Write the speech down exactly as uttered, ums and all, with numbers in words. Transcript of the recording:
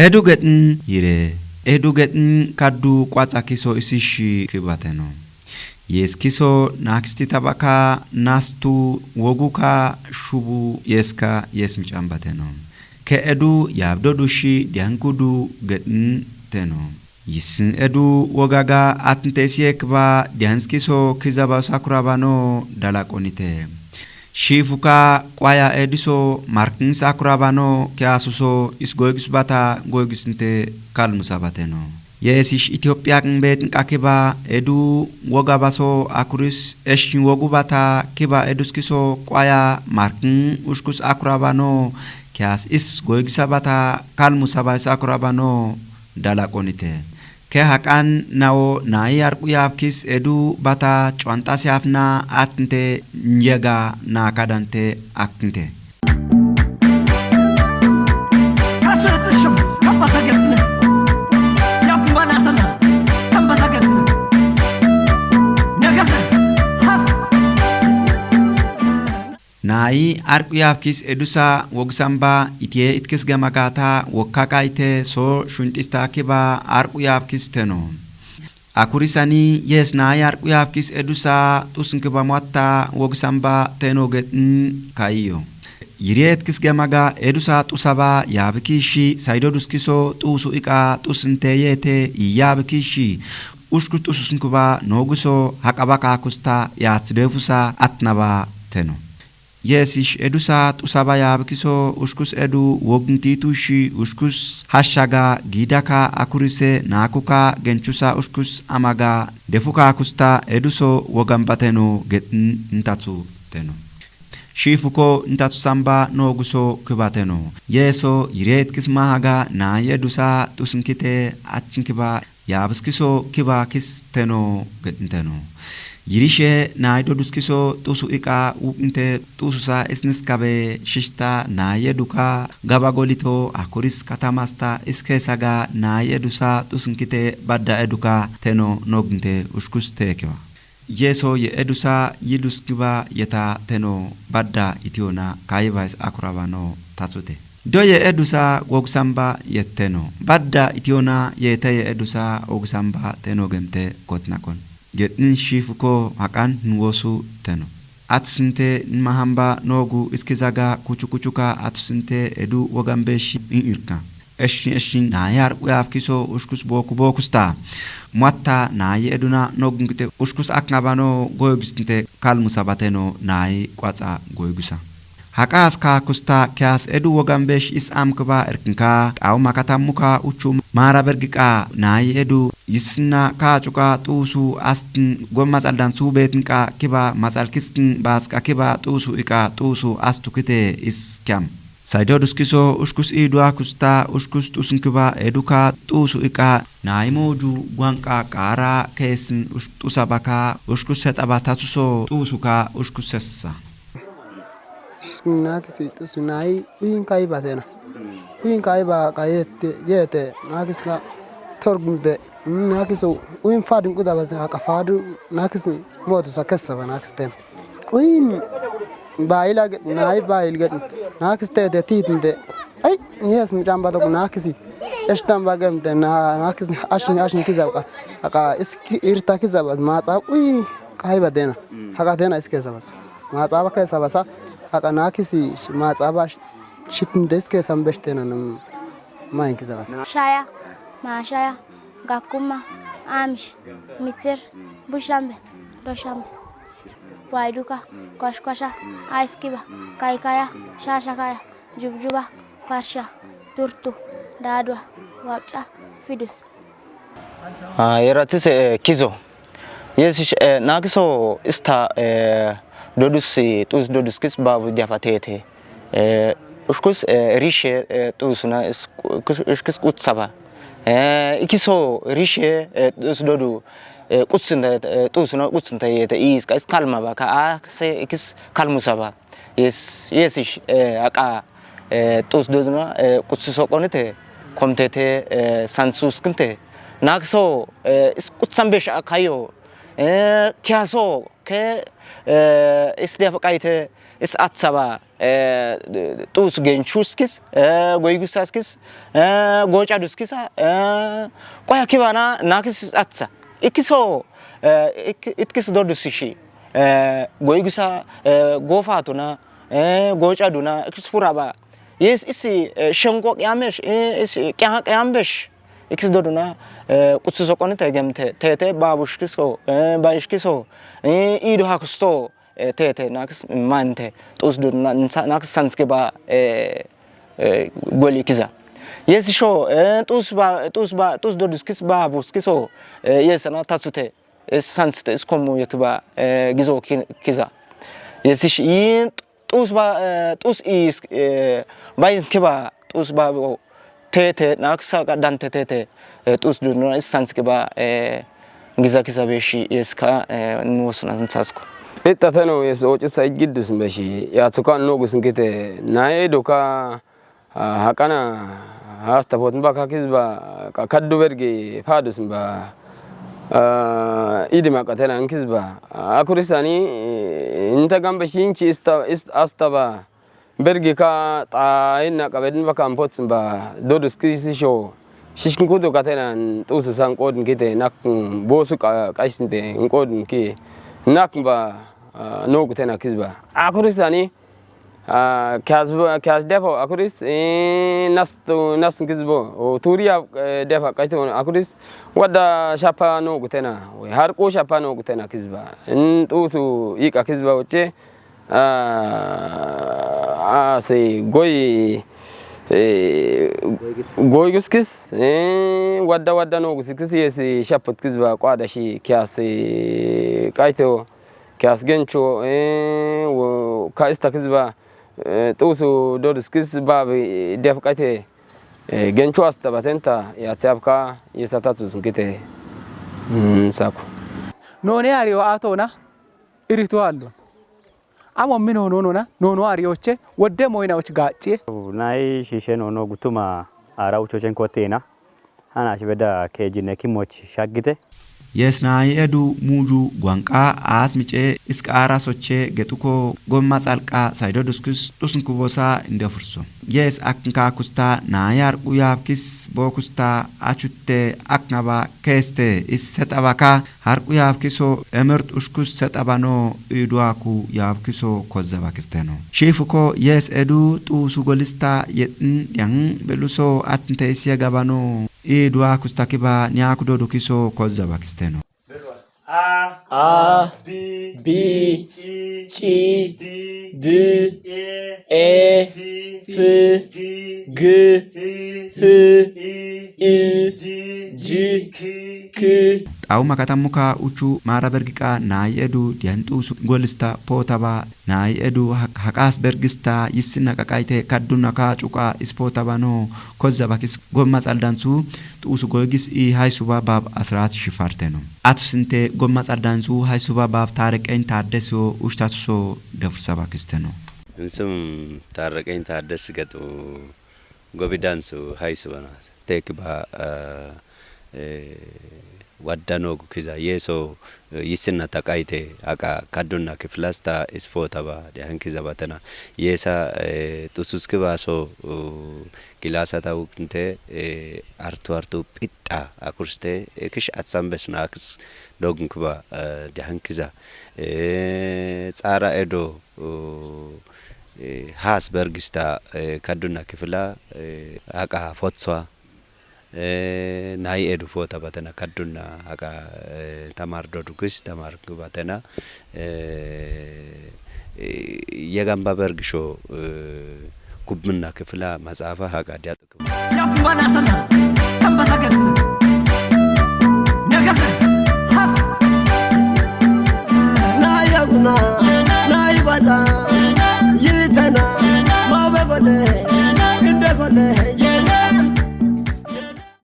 Edu getin yire, edu getin kaddu qwaxa kiso isishi kibateno. Yes kiso naksti tabaka nastu woguka shubu yeska yes micambateno. Ke edu yabdo dushi diankudu getin teno. Yisin edu wogaga atntesiye kiba dianskiso kizaba sakurabano dalaqonite. Shifuka qwaya ediso markin sakurabano kiasuso isgoygus bata goygus nte kalmusa bateno. Yeesish Itiyophiya qinbeetin qakiba edu wogabaso akuris eshin wogu bata kiba eduskiso qwaya markin ushkus akurabano kias is goygisa bata kalmusa ba is akurabano dalaqonite. Ke haqan nawo nayi arqu yabkis edu bata cuantas yafna atnte nyega nakadante aknte. Nayi arqu yabkis edusa wogisamba itiye itkis gemagata wokka qayte so shunxista kiba arqu yabkis teno. Akurisani yes nayi arqu yabkis edusa tusinkiba muatta wogisamba teno getin kayiyo. Yiriyet kis gemaga edusa tusaba yabikishi saydo duskiso tusu iqa tusinte yete iyabikishi ushkus tususinkuba noguso haqabaka kusta yatsi defusa atnaba teno. Yeesish edusa tusaba yabikiso ushkus edu woginti tushi ushkus hashaga gidaka akurise nakuka genchusa ushkus amaga defuka kusta eduso wogambateno getin ntatsu teno. Shifuko ntatsu samba noguso kibateno. Yeeso yiretkis mahaga nayi edusa tusinkite achinkiba yabiskiso kiba kis teno getin teno. Yirishe nayi doduskiso tusu iqa wuknte tususa isniskabe shishta nayi eduka gaba golito akuris katamasta iskesaga nayi edusa tusinkite badda eduka teno noginte ushkus tekiba. Yeso ye edusa yiduskiba yeta teno badda itiyona kayibais akurabano tatsute. Do ye edusa wogisamba yetteno. Badda itiyona yete ye edusa wogisamba teno gemte kotnakon. Getin shifuko haqan nwosu teno. Atusinte nmahamba nogu iskizaga kuchu kuchuka atusinte edu wogambeshi in irka. Eshin eshin nayi arqu yabkiso ushkus boku bokusta. Muatta nayi eduna nogngite ushkus akngabano goygustinte kalmusa bateno nayi qwaxa goygusa. Haqas ka kusta kias edu wogambesh is amkba irkinka, tau makatamuka uchu mara bergiqa nayi edu yisna ka cuka tusu astin gom matsaldan su betinqa kiba matsalkistin baska kiba tusu iqa tusu astukite is kiam. Saydo duskiso ushkus idua kusta ushkus tusunkiba eduka tusu iqa nayi moju gwanqa qara kesin ush-, tusabaka ushkus setaba tatuso tusuka ushkus sessa. Nakisi tusu nayi uyin kaiba tena. Uyin kaiba ka yete, yete, nakisi ka torgumde, nakisi uyin fadin kuda basi ka fadu, nakisi motu sa kessa ba nakisi tena. Uyin bayila ge, nayi bayil ge, nakisi te de titinde. Ay, yes mi jamba dok nakisi. Eshtan ba gemde na, nakisi ashin, ashin kizaba ka. Aka iski irta kizaba, matsa uyin kaiba dena. Haka dena iske sabas. Maxaafa keessa basa, haqa naakisi maxaafa shipindeske sanbeshtena nam mayin kiza basa. Shaya, mashaya, gakuma, amish, mitsir, bushambe, doshambe, wayduka, kwashkwasha, aiskiba, kaikaya, shashakaya, jubjuba, farsha, turtu, dadwa, wabca, fidus. Ah, yeratis, eh, kizo. Yes, eh, nakiso ista, eh, dodus, eh, tus dodus kis babu jafatete. Eh, ushkus, eh, rishe, eh, tusuna is, kus-, ushkus kutsaba. Eh, ikiso rishe, eh, tus dodu, eh, kutsinta, eh, tusuna kutsinta yete is, ka is kalma ba, ka a se ikis kalmusaba. Yes, yes, ish, eh, aka, eh, tus doduna, eh, kutsu sokonite, komtete, eh, sansus kinte. Nakso, eh, is kutsan besh akayo, eh, kiaso, Ke, e, is def qayte is atsaba, e, tuus genchuskis, e, goygusaskis, e, gocaduskisa, e, qoya kibana nakis atsa. Ikiso, e, ik-, itkis dodusishi, e, goygusa, e, gofatuna, e, gocaduna, ikis furaba. Yes, isi, e, shenko qiyambesh, e, isi qiya-, qiyambesh. Ikis doduna, e, qutsu soqoni te gemte, te, te, babushkiso, e, bayishkiso, e, ido hakusto, e, te, te, nakis mante, tuus doduna, nsa-, nakis sanskiba, e, e, goli kiza. Yes, sho, e, tuus ba, tuus ba, tuus doduskis babuskiso, e, yes, na tatsute, e, sanste, is komu yekiba, e, gizo ki-, kiza. Yes, sh-, yin tuus ba, e, tuus is, e, ba is kiba, tuus ba bo, te, te, naksa ka dante te, te, e, tuus doduna is sanskiba, e, giza kiza beshi is ka, e, nusuna nsasko. Itta teno is oci sa igidus beshi, ya tuka nogus ngite, na edo ka, a, hakana, hasta pot mbaka kizba, ka kaddu bergi padus mba, a, idi makatena nkizba. A, kurisani, e, inta gambe shinchi ista, ist-, asta ba. Bergi ka ta inna kabedin baka mpot mba. Dodus kisi sho. Shishkin kudu katena tusu san kodin kite nak bosu ka, kaisinte kodin ki. Nak mba, a, nogu tena kizba. A, kurisani, a, kyas, kyas depo, a, kuris, e, nas tu, nas kizbo. O, turiya, e, depa kaito, a, kuris. Wada shapa nogu tena. Har ko shapa nogu tena kizba. In tusu ika kizba uche. A, a, se goy, e, goy guskis, e, wadda, wadda no guskis, yes, shaput kizba kwada shi kyas, e, kaito, kyas gencho, e, wo, ka ista kizba, e, tusu dodus kizba, e, def kaite, e, gencho asta batenta, ya tsabka, yesa tatsu sinkite. Mm, sako. None ari o atona, iritu allon. Amo mi nono nona, nono ariyoche, wodde moyna och gaacciye. Nayi shishe nono gutuma ara uchochen kotena. Ana shibeda kejine kimoch shagite. Yes nayi edu muju gwanqa as mice isqara soche getuko gomma xalqa saydo duskus dusnku bosa inde furso. Yes aknka kusta nayi arqu yabkis bo kusta achutte aknaba keste is setabaka Harqu yaabkiso emert ushkus sexabano iduaku yaabkiso kozza bakisteno. Shiifuko yes edu xuusu golista yexin dhiyan beluso atnte isiye gabano iduakus takiba niyaku dodukiso kozza bakisteno. A, A, B, B, C, C, D, D, E, E, F, F, G, G, H, H, I, I, J, J, K, K. Xawu makatammuka uchu mara bergiqa nayi edu diyanxusu golista potaba nayi edu haq-, haqas bergista yissinna qaqayte kaddunaka cuqa ispotabano kozza bakis gomma xaldansu xuusu goygis i haysuba bab asrat shifarteno. Atu sinte gomma xaldansu haysuba bab tareqeyn taaddesio ushtatuso defursa bakisteno. Insum tareqeyn taaddes gexu gobidansu haysu bana. Tekiba, eh, eh, wadda nogu kiza. Yeso, eh, yissinna taqayte aqa kaddunna kiflasta ispotaba dihan kiza batena. Yesa, eh, xuusus kibaso, uh, gilasa tawukinte, eh, artu artu pitta akurste, eh, kish atsambes nakis dogun kiba, eh, dihan kiza. Eh, xara edo, uh, eh, has bergista, eh, kaddunna kifla, eh, aqa fotswa, eh, nayi edu fota batena kaddunna aqa, eh, tamar dodugis, tamar batena, eh, eh, yegamba bergisho, eh, kubminna kifla matsafa aqa diya Yapmanatana, tambasakes, negese, has. Nayaguna, nayibata, yitena, mabegone, indegone.